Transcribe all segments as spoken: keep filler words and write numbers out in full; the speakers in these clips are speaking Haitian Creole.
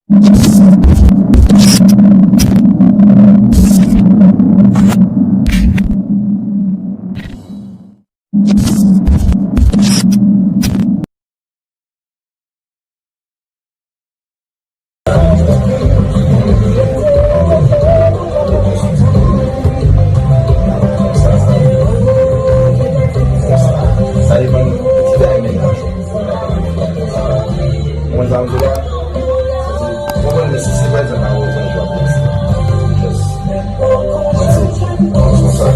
Sa depann ti bagay mennaj ou. Mwen sa m di la, se, mwen konn si se pa egzanp a ou, mwen ap panse. Just, panse, panse konsa.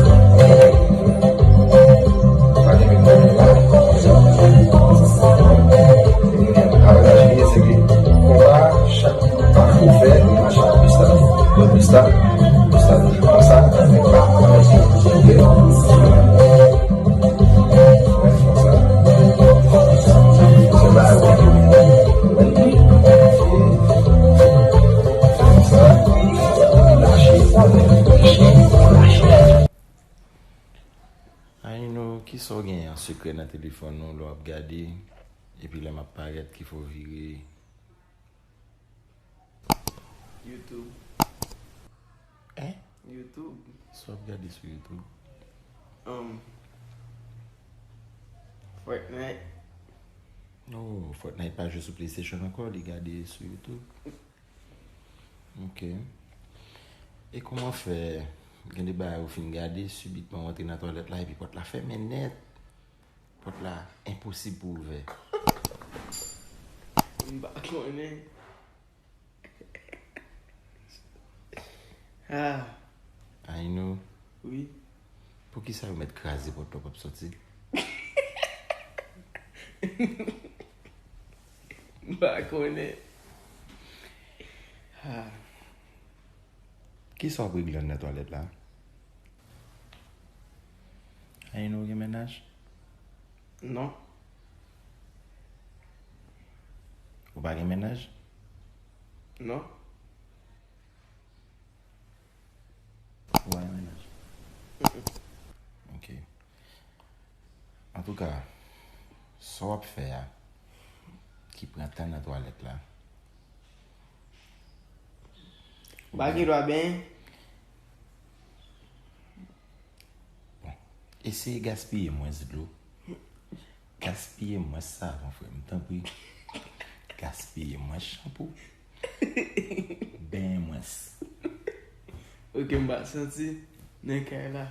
Pa gen pwoblèm la. Avantaj li se ke konpa chak pa ou fè, li mache ak pista. Donk pista, pista toujou konsa, men pa anpèse. Ok? Ayino, kisa w gen an sekrè nan telefòn ou lè w ap gade, epi lè m ap parèt, ki fè w vire? YouTube. Hein? YouTube. Sa w ap gade sou YouTube? Um, Fortnite. Oh, Fortnite pa jwe sou PlayStation ankò, li gade sou YouTube. Ok. E kòman fè gen de bagay ou fin gade, sibitman w antre nan twalèt la epi pòt la fèmen nèt? Pòt la enposib pou ouvè. M pa konnen. Ah. Ayino. Wi. Poukisa yo mèt kraze pòt la w p ap sòti? M pa konnen. Ah. Kisa w ap regle anndan twalèt la? Ayino, ou gen mennaj? Non. Ou pa gen mennaj? Non. Ou pa gen mennaj? Mm-mm. Ok. Antouka, sa w ap fè a, ki pran tan nan twalèt la. Ou pa gen dwa benyen? Bon, eseye gaspiye mwens dlo. Gaspiye mwens savon, frè m, tanpri. Gaspiye mwens chanpou. Benyen mwens. Ok, m pa santi nan kay la.